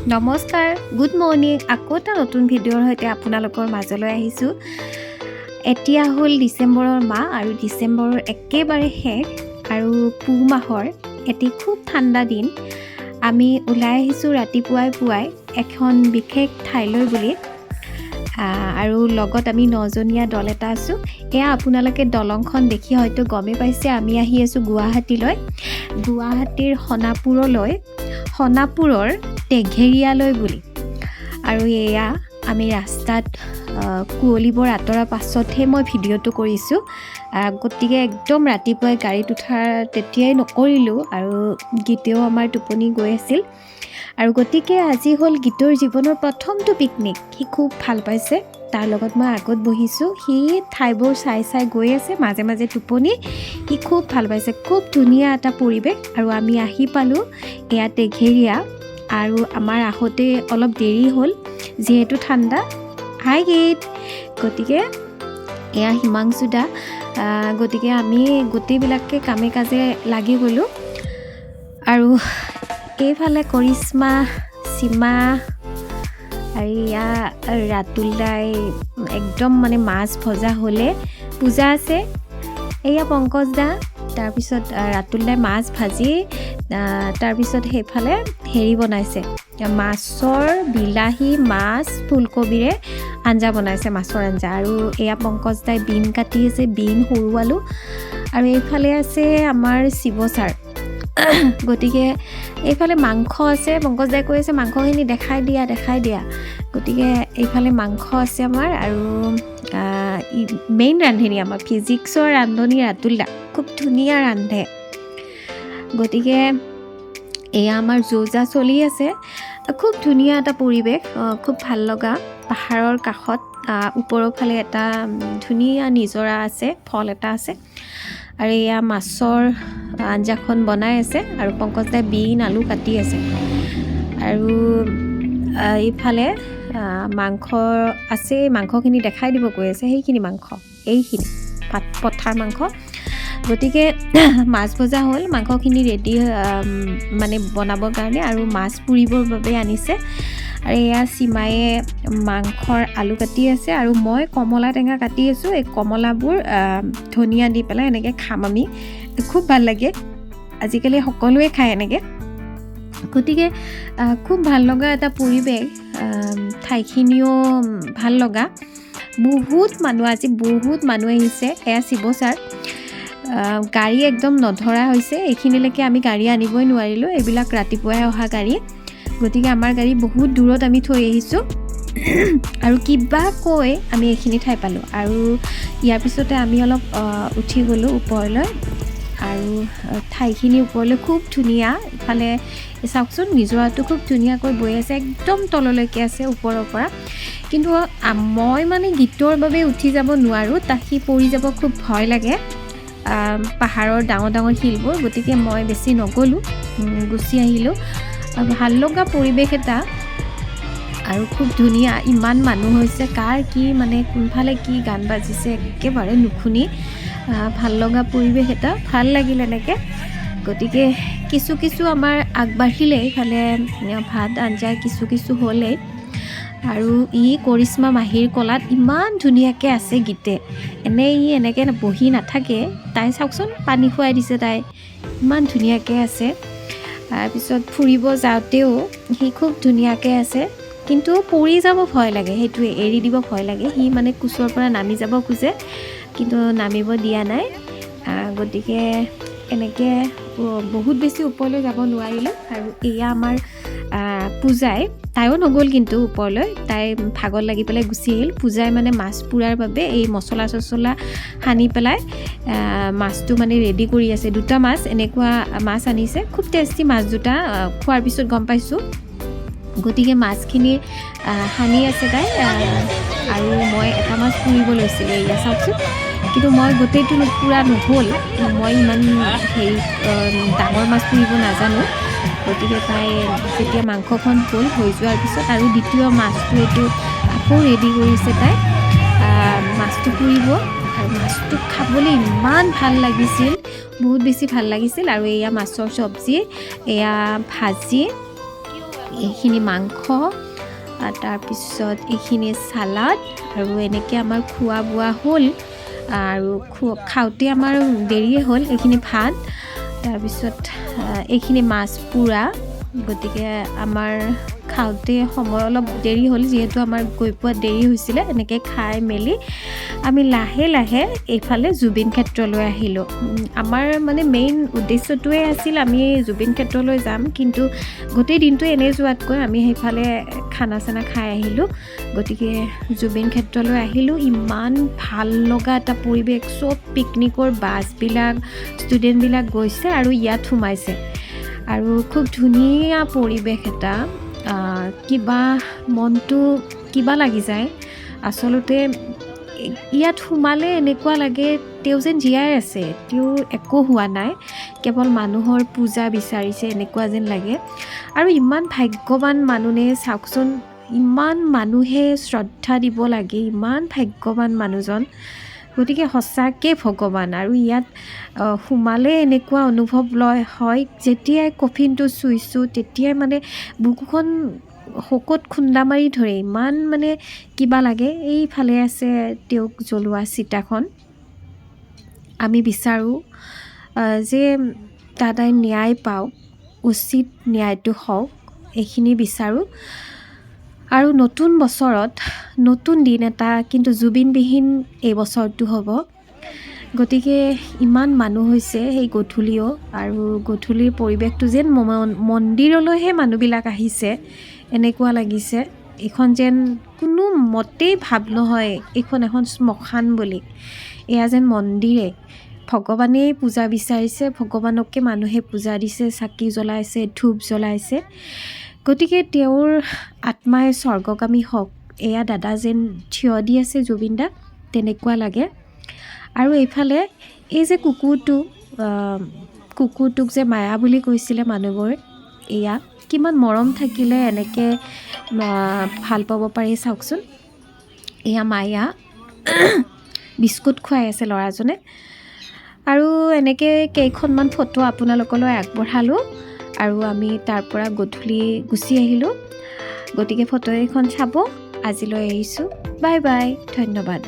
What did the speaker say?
নমস্কাৰ, good morning. আকৌ এটা নতুন ভিডিঅ'ৰ সৈতে আপোনালোকৰ মাজলৈ আহিছোঁ। এতিয়া হ'ল ডিচেম্বৰৰ মাহ আৰু ডিচেম্বৰৰ একেবাৰে শেষ আৰু পুহ মাহৰ এটি খুব ঠাণ্ডা দিন। আমি ওলাই আহিছোঁ ৰাতিপুৱাই পুৱাই এখন বিশেষ ঠাইলৈ বুলি আৰু লগত আমি নজনীয়া দল এটা আছোঁ। এয়া আপোনালোকে দলংখন দেখি হয়তো গমেই পাইছে, আমি আহি আছোঁ গুৱাহাটীলৈ, গুৱাহাটীৰ সোণাপুৰলৈ, সোণাপুৰৰ টেঘেৰিয়ালৈ বুলি। আৰু এয়া আমি ৰাস্তাত কুঁৱলীবোৰ আঁতৰাৰ পাছতহে মই ভিডিঅ'টো কৰিছোঁ। গতিকে একদম ৰাতিপুৱাই গাড়ীত উঠাৰ তেতিয়াই নকৰিলোঁ আৰু গীতেও আমাৰ টোপনি গৈ আছিল। আৰু গতিকে আজি হ'ল গীতৰ জীৱনৰ প্ৰথমটো পিকনিক। সি খুব ভাল পাইছে। তাৰ লগত মই আগত বহিছোঁ, সি ঠাইবোৰ চাই চাই গৈ আছে, মাজে মাজে টোপনি। সি খুব ভাল পাইছে। খুব ধুনীয়া এটা পৰিৱেশ। আৰু আমি আহি পালোঁ, এয়া টেঘেৰিয়া। আৰু আমাৰ আহোঁতে অলপ দেৰি হ'ল, যিহেতু ঠাণ্ডা। হাই গীত! গতিকে এয়া হিমাংশু দা। গতিকে আমি গোটেইবিলাকে কামে কাজে লাগি গ'লোঁ। আৰু এইফালে কৰিশ্মা, সীমা আৰু এয়া ৰাতুল দাই একদম মানে মাছ ভজা হ'লে পূজা আছে। এয়া পংকজ দা। তাৰপিছত ৰাতুল দাই মাছ ভাজি তাৰপিছত সেইফালে হেৰি বনাইছে, মাছৰ বিলাহী মাছ ফুলকবিৰে আঞ্জা বনাইছে, মাছৰ আঞ্জা। আৰু এয়া পংকজ দাই বিন কাটি আছে, বিন, সৰু আলু। আৰু এইফালে আছে আমাৰ শিৱ ছাৰ। গতিকে এইফালে মাংস আছে। পংকজ দাই কৈ আছে, "মাংসখিনি দেখাই দিয়া, দেখাই দিয়া।" গতিকে এইফালে মাংস আছে আমাৰ। আৰু মেইন ৰান্ধনী, আমাৰ ফিজিক্সৰ ৰান্ধনী ৰাতুল দা, খুব ধুনীয়া ৰান্ধে। গতিকে এয়া আমাৰ যো-জা চলি আছে। খুব ধুনীয়া এটা পৰিৱেশ, খুব ভাল লগা। পাহাৰৰ কাষত ওপৰৰ ফালে এটা ধুনীয়া নিজৰা আছে, ফল এটা আছে। আৰু এয়া মাছৰ আঞ্জাখন বনাই আছে আৰু পংকজ দাই বিন, আলু কাটি আছে। আৰু এইফালে মাংস আছে, মাংসখিনি দেখাই দিব কৈ আছে। সেইখিনি মাংস, এইখিনি পঠাৰ মাংস। গতিকে মাছ ভজা হ'ল, মাংসখিনি ৰেডি মানে বনাবৰ কাৰণে আৰু মাছ পুৰিবৰ বাবে আনিছে। আৰু এয়া সীমায়ে মাংসৰ আলু কাটি আছে আৰু মই কমলা টেঙা কাটি আছোঁ। এই কমলাবোৰ ধনিয়া দি পেলাই এনেকৈ খাম আমি, খুব ভাল লাগে। আজিকালি সকলোৱে খায় এনেকৈ। গতিকে খুব ভাল লগা এটা পৰিৱেশ, ঠাইখিনিও ভাল লগা। বহুত মানুহ, আজি বহুত মানুহ আহিছে। এয়া শিৱ ছাৰ। গাড়ী একদম নধৰা হৈছে। এইখিনিলৈকে আমি গাড়ী আনিবই নোৱাৰিলোঁ। এইবিলাক ৰাতিপুৱাই অহা গাড়ী। গতিকে আমাৰ গাড়ী বহুত দূৰত আমি থৈ আহিছোঁ আৰু কিবাকৈ আমি এইখিনি ঠাই পালোঁ। আৰু ইয়াৰ পিছতে আমি অলপ উঠি গ'লোঁ ওপৰলৈ। আৰু ঠাইখিনি ওপৰলৈ খুব ধুনীয়া। ইফালে চাওকচোন, নিজৰাটো খুব ধুনীয়াকৈ বৈ আছে, একদম তললৈকে আছে ওপৰৰ পৰা। কিন্তু মই মানে গীতৰ বাবে উঠি যাব নোৱাৰোঁ, তাক সি পৰি যাব, খুব ভয় লাগে পাহাৰৰ ডাঙৰ ডাঙৰ শিলবোৰ। গতিকে মই বেছি নগ'লোঁ, গুচি আহিলোঁ। ভাল লগা পৰিৱেশ এটা আৰু খুব ধুনীয়া। ইমান মানুহ হৈছে, কাৰ কি মানে কোনফালে কি গান বাজিছে একেবাৰে নুশুনি। ভাল লগা পৰিৱেশ এটা, ভাল লাগিল এনেকৈ। গতিকে কিছু কিছু আমাৰ আগবাঢ়িলে। ইফালে ভাত আঞ্জা কিছু কিছু হ'লেই। আৰু ই কৰিশ্মা মাহীৰ কোলাত ইমান ধুনীয়াকৈ আছে গীতে। এনেই ই এনেকৈ বহি নাথাকে। তাই চাওকচোন, পানী খুৱাই দিছে, তাই ইমান ধুনীয়াকৈ আছে। তাৰপিছত ফুৰিব যাওঁতেও সি খুব ধুনীয়াকৈ আছে, কিন্তু পৰি যাব ভয় লাগে, সেইটোৱে এৰি দিব ভয় লাগে। সি মানে কোচৰ পৰা নামি যাব খোজে, কিন্তু নামিব দিয়া নাই। গতিকে এনেকৈ বহুত বেছি ওপৰলৈ যাব নোৱাৰিলোঁ। আৰু এয়া আমাৰ পূজাই, তাইও নগ'ল কিন্তু ওপৰলৈ, তাই ভাগৰ লাগি পেলাই গুচি আহিল। পূজাই মানে মাছ পোৰাৰ বাবে এই মছলা চছলা সানি পেলাই মাছটো মানে ৰেডি কৰি আছে। দুটা মাছ, এনেকুৱা মাছ আনিছে, খুব টেষ্টি মাছ দুটা, খোৱাৰ পিছত গম পাইছোঁ। গতিকে মাছখিনি সানি আছে তাই। আৰু মই এটা মাছ পুৰিব লৈছিলোঁ, এয়া চাওকচোন। কিন্তু মই গোটেইটো পুৰা নহ'ল। মই ইমান হেৰি ডাঙৰ মাছ পুৰিব নাজানো। গতিকে তাই যেতিয়া মাংসখন হ'ল, হৈ যোৱাৰ পিছত আৰু দ্বিতীয় মাছটো এইটো আকৌ ৰেডি কৰিছে তাই, মাছটো পুৰিব। আৰু মাছটো খাবলৈ ইমান ভাল লাগিছিল, বহুত বেছি ভাল লাগিছিল। আৰু এয়া মাছৰ চব্জি, এয়া ভাজি। এইখিনি মাংস, তাৰপিছত এইখিনি চালাড আৰু এনেকৈ আমাৰ খোৱা বোৱা হ'ল। আৰু খাওঁতে আমাৰ দেৰিয়ে হ'ল। এইখিনি ভাত, তাৰপিছত এইখিনি মাছ পোৰা। গতিকে আমাৰ খাওঁতে সময় অলপ দেৰি হ'ল, যিহেতু আমাৰ গৈ পোৱাত দেৰি হৈছিলে। এনেকৈ খাই মেলি আমি লাহে লাহে এইফালে জুবিন ক্ষেত্ৰলৈ আহিলোঁ। আমাৰ মানে মেইন উদ্দেশ্যটোৱে আছিল আমি জুবিন ক্ষেত্ৰলৈ যাম, কিন্তু গোটেই দিনটো এনেই যোৱাতকৈ আমি সেইফালে খানা চানা খাই আহিলোঁ। গতিকে জুবিন ক্ষেত্ৰলৈ আহিলোঁ। ইমান ভাল লগা এটা পৰিৱেশ, চব পিকনিকৰ বাছবিলাক, ষ্টুডেণ্টবিলাক গৈছে আৰু ইয়াত সোমাইছে আৰু খুব ধুনীয়া পৰিৱেশ এটা, কিবা মনটো কিবা লাগি যায়। আচলতে ইয়াত সোমালে এনেকুৱা লাগে তেওঁ যেন জীয়াই আছে, তেওঁৰ একো হোৱা নাই, কেৱল মানুহৰ পূজা বিচাৰিছে এনেকুৱা যেন লাগে। আৰু ইমান ভাগ্যৱান মানুহনে চাওকচোন, ইমান মানুহে শ্ৰদ্ধা দিব লাগে, ইমান ভাগ্যৱান মানুহজন। গতিকে সঁচাকৈ ভগৱান। আৰু ইয়াত সোমালে এনেকুৱা অনুভৱ লয় হয়, যেতিয়াই কফিনটো চুইছোঁ তেতিয়াই মানে বুকুখন শোকত খুন্দা মাৰি ধৰে, ইমান মানে কিবা লাগে। এইফালে আছে তেওঁক জ্বলোৱা চিতাখন। আমি বিচাৰোঁ যে দাদাই ন্যায় পাওক, উচিত ন্যায়টো হওক, এইখিনি বিচাৰোঁ। আৰু নতুন বছৰত নতুন দিন এটা, কিন্তু জুবিনবিহীন এই বছৰটো হ'ব। গতিকে ইমান মানুহ হৈছে সেই গধূলিও, আৰু গধূলিৰ পৰিৱেশটো যেন মন্দিৰলৈহে মানুহবিলাক আহিছে এনেকুৱা লাগিছে। এইখন যেন কোনো মতেই ভাৱ নহয় এইখন এখন শ্মশান বুলি, এয়া যেন মন্দিৰে। ভগৱানেই পূজা বিচাৰিছে, ভগৱানকে মানুহে পূজা দিছে, চাকি জ্বলাইছে, ধূপ জ্বলাইছে। গতিকে তেওঁৰ আত্মাই স্বৰ্গগামী হওক। এয়া দাদা যেন থিয় দি আছে জুবিন দা, তেনেকুৱা লাগে। আৰু এইফালে এই যে কুকুৰটো, কুকুৰটোক যে মায়া বুলি কৈছিলে মানুহবোৰে, এয়া কিমান মৰম থাকিলে এনেকৈ ভাল পাব পাৰি চাওকচোন। এয়া মায়া, বিস্কুট খুৱাই আছে ল'ৰাজনে। আৰু এনেকৈ কেইখনমান ফটো আপোনালোকলৈ আগবঢ়ালোঁ আৰু আমি তাৰ পৰা গধূলি গুচি আহিলোঁ। গতিকে ফটো এইখন চাব। আজিলৈ এৰিছোঁ, বাই বাই, ধন্যবাদ।